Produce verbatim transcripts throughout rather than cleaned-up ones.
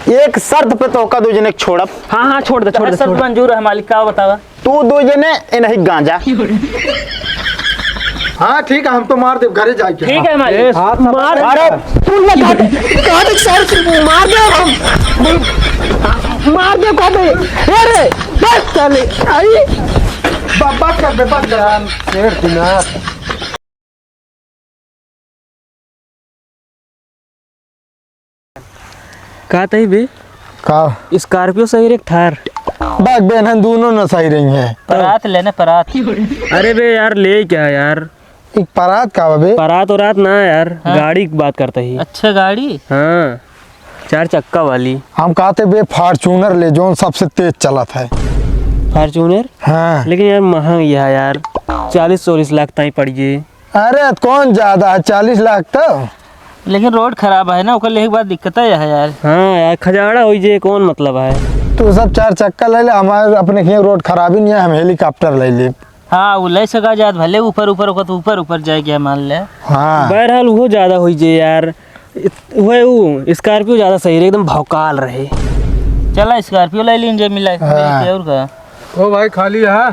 एक शर्त पे तोहका दुइ जने के छोड़ब। हाँ, हाँ, छोड़ दे, छोड़ दे, शर्त छोड़ दे। मंजूर है मालिक, का बतावा? तू दुइ जने, ए नहीं गांजा। हाँ, ठीक है, हम तो मार देब, घरे जाके। ठीक है मालिक। ए, हाँ, मार। अरे, तू ना काट, काट, सर, मार दे हम। मार दे, काट दे। अरे, बस चले। आई। बस, बस कर दे, बस कर। शेर दिनार। का तही बे? का? Scorpio सही रहे, Thar? बाग बेनहन दोनों न सही रही हैं। परात लेने, परात। अरे बे यार, ले क्या यार? एक परात का बा बे? परात ओरात ना यार, हाँ। गाड़ी की बात करता ही। अच्छा, गाड़ी? हाँ, चार चक्का वाली। हम कहते बे Fortuner ले, जोन सबसे तेज चलत है। Fortuner? हाँ। लेकिन यार, महंग यह है यार, चालीस चौलीस लाख ताई पड़ गए। अरे, कौन ज्यादा है, चालीस लाख तो। लेकिन road खराब है ना, ओकर लेके बाद दिक्कत है यार। हाँ यार, खजाड़ा होई जे, कौन मतलब है? तू सब चार चक्का ले ले, हमारे अपने के road खराब ही नहीं है, हम helicopter ले ले। हाँ, वो ले सका जात, भले ऊपर, ऊपर, ऊपर, ऊपर, ऊपर जाए क्या, मान ले। हाँ। बहरहाल, वो ज्यादा होई जे यार, इत-, वो, वो Scorpio ज्यादा सही रहे, एकदम भौकाल रहे। चला, Scorpio ले लीन जे मिला, हाँ। मिल के और का। ओ भाई, खाली है?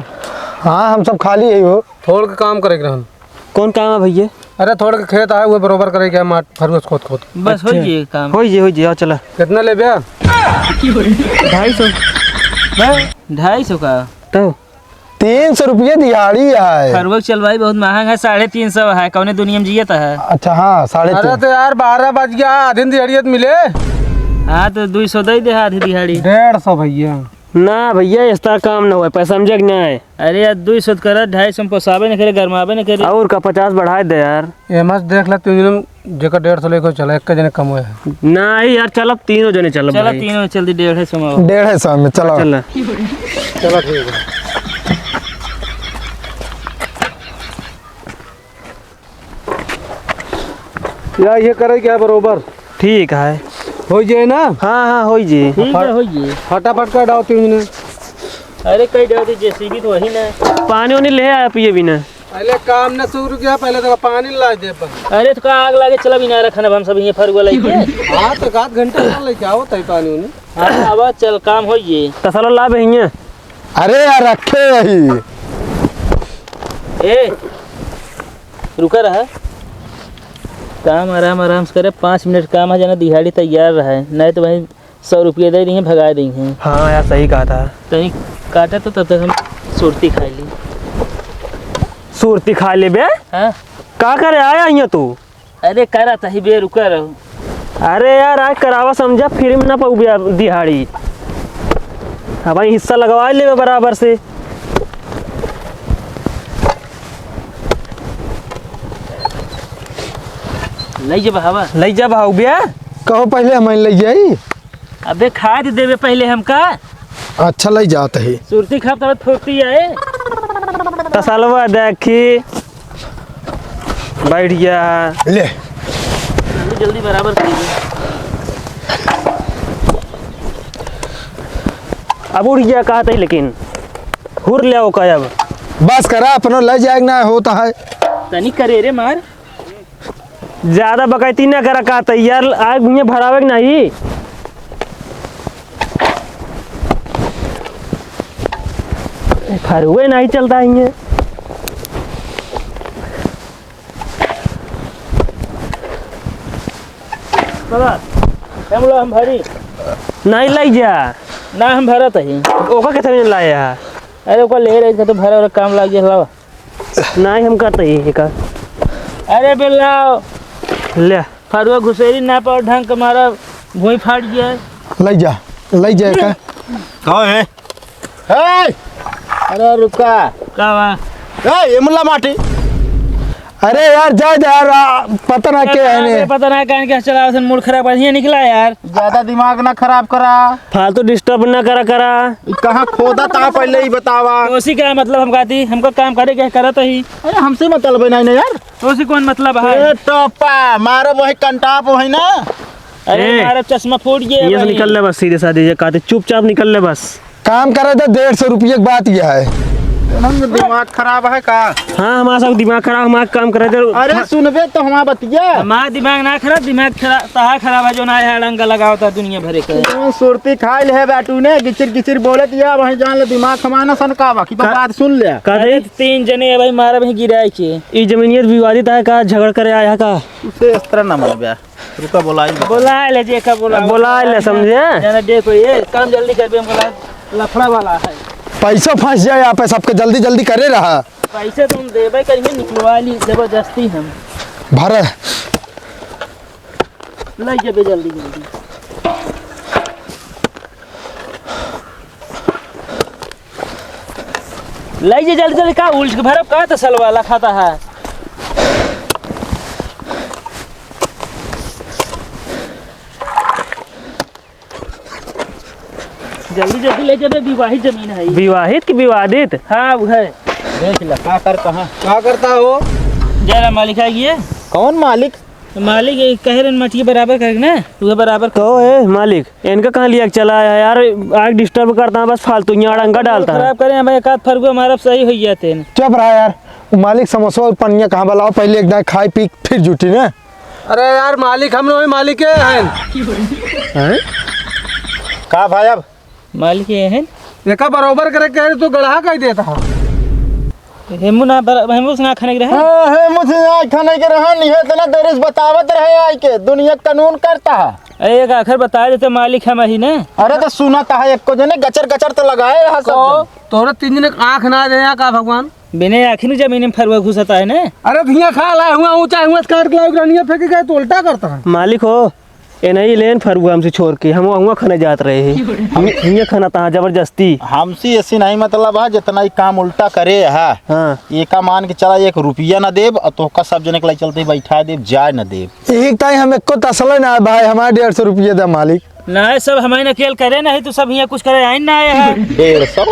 हाँ, हम सब खाली है हो। थोड़ के काम करे के रहन। कौन काम है भैया? अरे, थोड़ के खेत आए हुए बरोबर करे के, माट फरुस खोद खोद। बस, अच्छा। हो जाइए काम। हो जाइए, हो जाइए, आओ चला। कितना ले बे? ढाई सौ। हैं? ढाई सौ का? तो? तीन सौ रुपये दिहाड़ी है। फरुआ चल भाई, बहुत महंग है, साढ़े तीन सौ है। कौने दुनिया में जियत है? अच्छा, हाँ, साढ़े तीन। अरे तो यार, बारह बज गया, आधी दिहाड़ी तो मिले। हाँ, तो दुई सौ दे दे, आधी दिहाड़ी। डेढ़ सौ भैया। ना भैया, इस तरह काम ना हुआ, पैसा समझे कि ना है? अरे यार, दुई सौ करा, ढाई सौ में पोसाबे न करे, गरमाबे न करे। और का, पचास बढ़ाए दे यार। ये मत देख ले, तीन जने जेकर डेढ़ सौ लेके चला, एक जने कम हुए है। नहीं यार, चलब, तीनों जने चलब चला, भाई। तीनों जने चल दी, डेढ़ सौ में। डेढ़ सौ में, चलो। चला। चलो, ठीक है। या ये करे क्या बरोबर? ठीक है। हो जाए ना? हाँ, हाँ, हो जाए। ठीक है, हो जाए। फटाफट कर डाओ तीन जने। अरे, कई डाल दी, जेसीबी तो वही ना। पानी वानी ले आया, पिए बिना। पहले काम न शुरू किया, पहले तो पानी ला दे पर। अरे, तो का आग लागे, चला बिना रखा ना, हम सब ये फरुआ लेके। हाँ, तो आध घंटा ना लेके आओ, तई पानी वानी। हाँ, अब चल, काम हो ये। तसला ला बे हियाँ। अरे यार, रखे यही। ए, रुका रहा। काम आराम, आराम से करे, पाँच मिनट काम है, जाना दिहाड़ी तैयार रहे, नहीं तो वहीं सौ रुपये दे दी हैं, भगा दी हैं। हाँ यार, सही कहा था। तनी काटा तो तब तक हम सुरती खा ली। सुरती खा लेबे? हाँ। का करे आया हियाँ तू? अरे करा तही बे, रुका रहो। अरे यार, आज करावा समझा, free में ना पाऊ बे दिहाड़ी। अब भाई हिस्सा लगवा लेबे बराबर से। लई जा बहावा। लई जा बहाऊ बे। कहो पहले हम लई जाई। अबे खाद देबे पहिले हमका। अच्छा, लई जात ही। सुरती खाब तब फुर्ती आए। तसलवा देखी। बैठ गया। ले। जल्दी, जल्दी बराबर करिए। अब उड़ गया कहत ही, लेकिन हुर ले ओका अब। बस करा, अपनो ले जाए के ना होता है। तनी करे रे मार। ज्यादा बकैती ना करा, का तैयार आग में भरावे के नहीं। फरुए नहीं चलता है ये। बाबा, हम लोग हम भरी। नहीं लाई जा। ना हम भरत ही। ओका कितना लाया है? अरे ओका ले रहे थे तो भरा और काम लग गया, लावा। नाहीं, हम करते ही का। अरे बेलाओ। ले। फरुआ घुसेरी ना पाओ ढंग के, मारा भुई फाट गया। लई जा, लई जा का। का है? हे! अरे रुका। का बा? ए, ये मुल्ला माटी। अरे यार, जा, जा यार, आ, पता ना अरे के है ने। अरे पता ना काहे के चला, उसन मूड खराब कर, हियाँ निकला यार। ज्यादा दिमाग ना खराब करा। फालतू disturb ना करा, करा। ई कहाँ खोदा ता पहले ही बतावा। तो उसी का मतलब हम कहती, हमको काम करे के करत ही। अरे हमसे मतलब है नहीं ना यार। तो उसी कौन मतलब है? ए टोपा, मारो वही कंटाप वही ना। अरे ए, मारो चश्मा फूट गया ये से भाई। निकल ले बस, सीधे साधे ये कहते, चुपचाप निकल ले बस। काम करे तो डेढ़ सौ रुपये की बात यह है। तुम दिमाग खराब है का? हाँ, हमारा सब दिमाग खराब, हमारा काम करे दे। अरे सुनबे तो हमारा बतिया। हमारा दिमाग ना खराब, दिमाग खराब, तहा खराब है जो ना है अड़ंगा लगावता दुनिया भरे का। कौन सुरती खाइल है बैटू ने, गिचिर गिचिर बोलत या, वहीं जान ले दिमाग हमारा ना सनकावा, कि का? बात सुन ले। का अरे दे? तीन जने है भाई, मारा वहीं गिराए के। ई जमीनियत विवादित है का? झगड़ करे आया है का? उसे इस तरह ना मनबे। रुका, बोलाई। बोला ले, जे का बोला। बोला ले, समझे? जाना दे कोई, ये काम जल्दी कर बे, हमको ला-, लफड़ा वाला है। पैसा फंस जाए यहाँ पे, सबके जल्दी जल्दी करे रहा। पैसे तुम देबे करेंगे, निकलवा ली जबरदस्ती हम। भरे। ले जेबे जल्दी जल्दी। ले जे जल्दी जल्दी, का उल्ट के भरब का, तसलवा लखाता है। जल्दी जल्दी ले जेबे, विवाहित जमीन है ई। विवाहित कि विवादित? हाँ, वो है। देख ले, का करता है? का करता हो? जय राम, मालिक आ गए। कौन मालिक? मालिक, ये कहे रहे मटिया बराबर करके ना, तू बराबर कर। कहो, ए मालिक, इनका कहाँ लिया के चला है यार? आग disturb करता है, बस फालतू यहाँ अड़ंगा डालता है। खराब करें, हमें एक आध फरुआ मारब, सही हो जाते हैं। चुप रहा यार, वो मालिक समोसा और पनिया कहाँ बलाओ, पहले एक दाएं खाई पी फिर जुटी ना। अरे यार मालिक, हम लोग मालिक के हैं। हैं? का भाई अब? मालिक ये है। एका बरोबर करे के तू गड़हा कह देता है। हेमू ना बर-, हेमू से ना खाने के रहे। हाँ, हेमू से ना खाने के रहा, नहीं है इतना देर से बतावत रहे आई के, दुनिया कानून करता है। अरे एक आखिर बता देते मालिक हम ही ना। अरे तो सुना था एक को जने गचर गचर तो लगाए रहा सब को, जने। तोहरे तीन जने के आँख ना दे यहाँ का भगवान। बिना आँखी न जमीन में फरुआ घुसता है ना। अरे धिया खा लाए हुआ, ऊँचा हुआ से काट के लाए, उगरानिया फेंक के गए तो उल्टा करता है। मालिक हो, ए नहीं लेन फरुआ हमसे छोड़ के, हम हुआ खाने जात रहे हैं। हम हियाँ खाना था जबरदस्ती। हमसे ऐसी नहीं मतलब है, जितना ही काम उल्टा करे है। हाँ। ये का मान के चला, एक रुपया ना देब, और तोहका सब जने के लिए चलते बैठा देब, जाए ना देब। यही ताई हम एको तसले ना है भाई, हमारे डेढ़ सौ रुपये दे मालिक। ना, ये सब हमारे नकेल करे नहीं, तो सब हियाँ कुछ करे आइन ना आए हैं। डेढ़ सौ?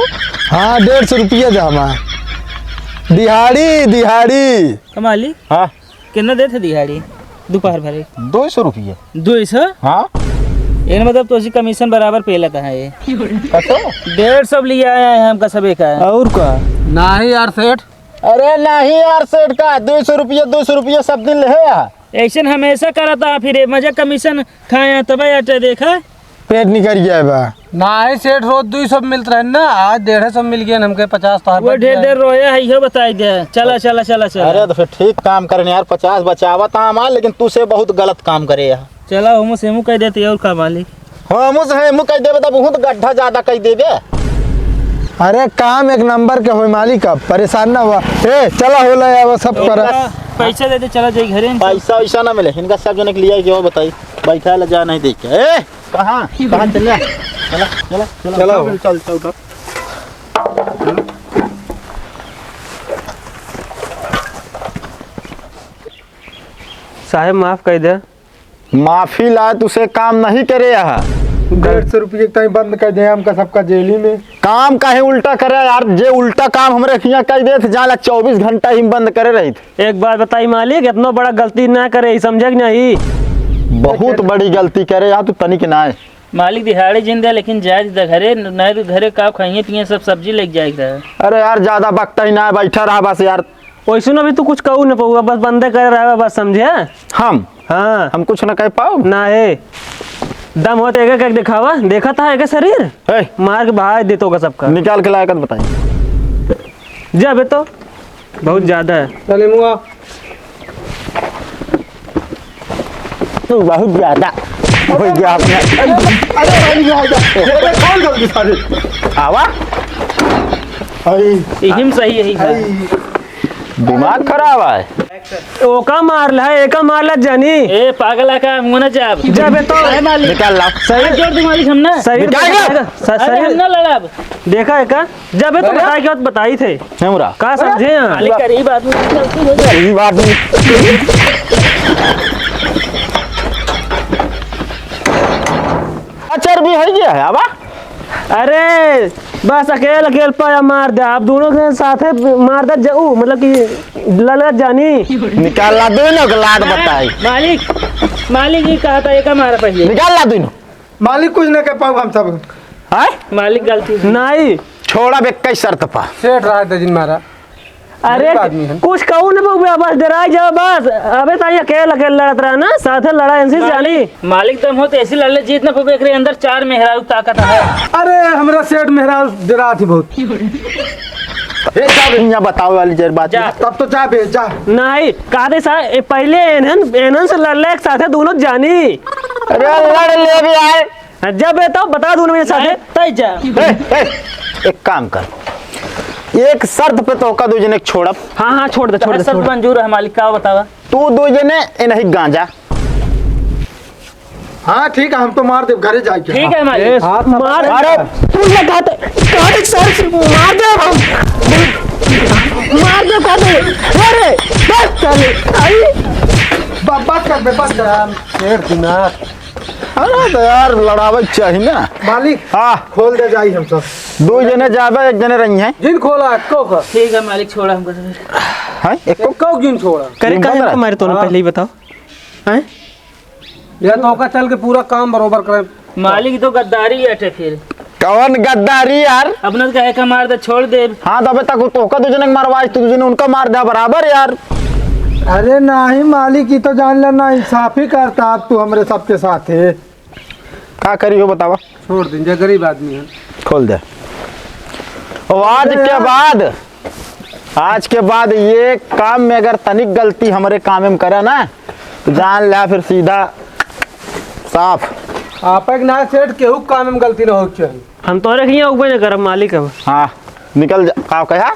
हाँ, डेढ़ सौ रुपये दे हमारे। दिहाड़ी, दिहाड़ी। कमाली? हाँ। कितना देत है दिहाड़ी? दोपहर भरे। दो सौ रुपये। दो सौ? हाँ। इनमें मतलब तो उसी commission बराबर पे लेता है ये। कसो? डेढ़ सौ लिया आया है हमका सबे का। और का? नहीं यार सेठ। अरे नहीं यार सेठ का, दो सौ रुपये, दो सौ रुपये सब दिन ले है यार। ऐसे हमेशा करता फिर, मजा commission खाया तब आटे देखा। पेट निकल गया बा। नाही सेठ, रोज दुई सौ मिलत रहे ना, आज डेढ़ सौ मिल गया हमके, पचास तो वो बच ढेर गया। देर रोया है, इहो बताई दे। चला, चला, चला, चला। अरे तो फिर ठीक काम करने यार, पचास बचावा था हमार, लेकिन तू से बहुत गलत काम करे यार। चला, हमू से हमू कह देते और का मालिक। हाँ, हमू से हमू कह देबे तब बहुत गड्ढा ज्यादा कह देबे। अरे काम एक नंबर के होई मालिक, अब परेशान ना हुआ। ए, चला होला यार, वो सब करा। पैसा दे दे, चला जाई घरे। पैसा वैसा ना मिले, इनका सब जने के लिए जो बताई, बैठा ला जा नहीं देख के। ए, कहाँ? कहाँ चले? चला, चला, चला, चला। चल, चल, चल, उठा। साहेब, माफ कर दे। माफी लाए, तुसे काम नहीं करे यहाँ। डेढ़ सौ रुपये के ताई बंद कर दे हमका सबका जेली में। काम काहे उल्टा करे यार? जे उल्टा काम हमरे हियाँ कह देत, जाला चउबीस घंटा ही बंद करे रहित। एक बात बताई मालिक, इतना बड़ा गलती ना करे, ई समझे कि नहीं? बहुत बड़ी गलती करे यार तू, तनिक ना है। मालिक दिहाड़ी जिन दे, लेकिन जाए दे घरे, नहीं तो घरे का खाइए पिए, सब सब्जी लेके जाए के रहे। अरे यार, ज्यादा बकता ही ना है, बैठा रहा बस यार। वैसे ना भी तू कुछ कहू न पउआ, बस बंदे करे रहे बस, समझे? हम? हाँ। हम कुछ ना कह पाओ? ना है। दम हो तो एक एक दिखावा, देखा था एक शरीर? ए। मार के बहा देत होगा सबका। निकाल के लायक बताई। जा बे तो। बहुत ज्यादा है। चले मुआ। तू बहुत ज्यादा हो गया अपने। अरे भाई, ये आ जा। ये देख, कौन जल्दी सारे? आवा। अरे। यही में सही, यही है। अरे। दिमाग खराब है। ओका मार ले, एका मार ले जानी। ए, पागल है का? मुँह ना जाब। जबे तो अरे मालिक। निकाल ला। सही। अरे जोर दे मालिक, हम ना। सही निकाल ला। स-, अरे सही। हम ना लड़ब। देखा है का? जबे तो अरे। बताई क्या बताई थे। हमरा। का समझे यहाँ? मालिक गरीब आदमी, गलती हो जाए। गरीब आदमी। अचर भी है ये है, आवा। अरे, बस अकेल, अकेल पाया मार दे। आप दोनों के साथे मार दे, जाऊ, मतलब कि ललत जानी। निकाल ला, दोनों के लात बताई। मालिक, मालिक ये कहा था, ये का मारा पहले? निकाल ला दोनों। मालिक कुछ नहीं कह पाऊ हम सब। हैं? मालिक गलती। नहीं। छोड़ब एक्कै शर्त पर। सेठ रहा दे जिन मारा। अरे, गरीब आदमी है। कुछ कहू न बउआ, बस डराई जाओ बस। अबे ताई अकेल अकेल लड़त रहा ना, साथे लड़ा इनसे जानी। मालिक दम हो तो ऐसी लड़ ले, जीत ना पबे, एकरे अंदर चार मेहरारू ताकत है। अरे, हमरा सेठ मेहरारू डरात ही बहुत। ए, जा बे, यहाँ बतावे वाली जर बात जा। नहीं। तब तो जा बे, जा। नहीं, कहते सा, ए, पहले एनन, एनन से लड़ ले एक साथे दोनों जानी। अरे, लड़ ले बे यार। हाँ, जब ये तो बता दूँ मेरे साथे। नहीं, तय जा। ए, ए, एक काम कर, एक शर्त पे तोहका दू जने के छोड़ब। हाँ, हाँ, छोड़ दे, छोड़ तोहर दे, शर्त छोड़ दे। मंजूर है मालिक, का बतावा? तू दू जने, ए नहीं गांजा। हाँ, ठीक है, हम तो मार देब घरे जाके। ठीक है मालिक। ए, हाँ, मार। अरे, तू ये कहते, कहते सर से मार देब हम। मार देब कहते। अरे, बस चल, आई। ब-, बस कर बे, बस कर। शेर दिमाग। अरे तो यार, लड़ावे के चाही ना। मालिक, हाँ। खोल दे जाई हम सब। दो जने जाबे, एक जने रही हैं। जिन खोला, एक्को का। ठीक है मालिक, छोड़ा हमको तो। हैं? एक्को? एक्को जिन छोड़ा। करे जिन काहे बंद रहा? हमको मारे तो ना हाँ। पहले ही बताओ। हैं? या तो ओका चल के पूरा काम बरोबर करे। मालिक तो गद्दारी अटे फिर। कौन गद्दारी यार? अपना तो कहे का मार दे, छोड़ दे। हाँ, तबे तक तोहका दू जने के मारवा, आज तू दू जने उनका मार दे बराबर यार। अरे नहीं मालिक, ई तो जान ले ना, इंसाफी करता अब तू हमरे सबके साथे। का करी हो बतावा? छोड़ दिन, जे गरीब आदमी है। खोल दे। ओ, आज अरे के यार। बाद, आज के बाद ये काम में अगर तनिक गलती हमरे काम में करे ना, तो जान ले फिर सीधा साफ। आप एक ना सेठ, केहू काम में गलती ना हो चाहिए। हम तोहरे खियाँ उबे न करब, मालिक हम। हाँ, निकल जा। का कहा?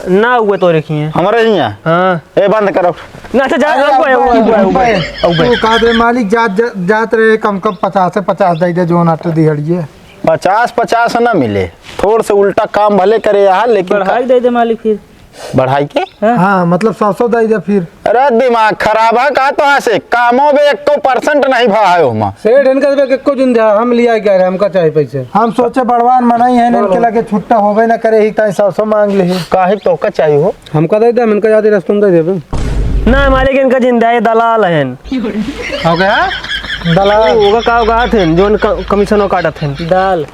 ना उबे तोहरे खियाँ। हमरे खियाँ? हाँ। ए, बंद करो। ना, अच्छा, जा, अरे, उबे, उबे, उबे, उबे, उबे, उबे। उबे। तू कहा दे मालिक, जात, जा, जात रहे, कम, कम पचास से पचास दे दे, जो नाट दिहड़िए। पचास, पचास ना मिले, थोड़ से उल्टा काम भले करे यहाँ, लेकिन बढ़ाई दे दे मालिक फिर। बढ़ाई के? हाँ। हाँ, मतलब सौ सौ दे दे फिर। अरे दिमाग खराब है का? तो यहाँ से कामों में एको percent नहीं भा है ओमा। सेठ, इनका तो एको दिन दे, हम लिया क्या रे, हमका चाहे पैसे। हम सोचे बड़वान मनई है, इनके बोलो। लगे छुट्टा होबे ना करे, ही ताई सौ सौ मांग ले। काहे तोहका चाही हो? हमका दे दे, हम इनका जाते रस्तम दे देबे। ना, मालिक इनका जिंदा है, दलाल हैं। हो गया? दलाल। ओका का औकात है, जोन क-, commission वो काटत हैं। दाल।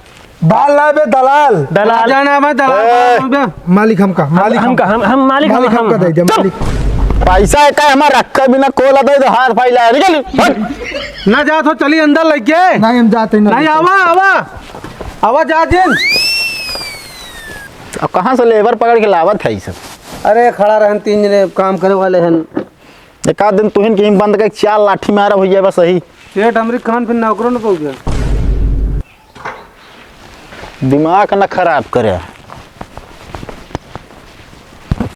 दाल ना बे, दलाल। दलाल। राजा ना बे, दलाल ए। बे। मालिक हमका, मालिक हमका, हमका। हम, हम मालिक मालिक हम, हमका हम, दे दे, चुप। मालिक। पैसा है का हमार रखा बिना कोला दे दे, हाथ फैला है, निकल, हट। ना जा तो चली अंदर लेके। नहीं, हम जाते नहीं। नहीं, आवा, आवा। आवा जा जिन। अब कहाँ से labour पकड़ के लावत है ई सब? अरे खड़ा रहन, तीन जने काम करे वाले हैं। एक आध दिन तुहिन के ही बंद करके चार लाठी मारा भैया बस सही। सेठ हमरी खान फिर नौकरो न पहुंच गया। दिमाग न खराब करे।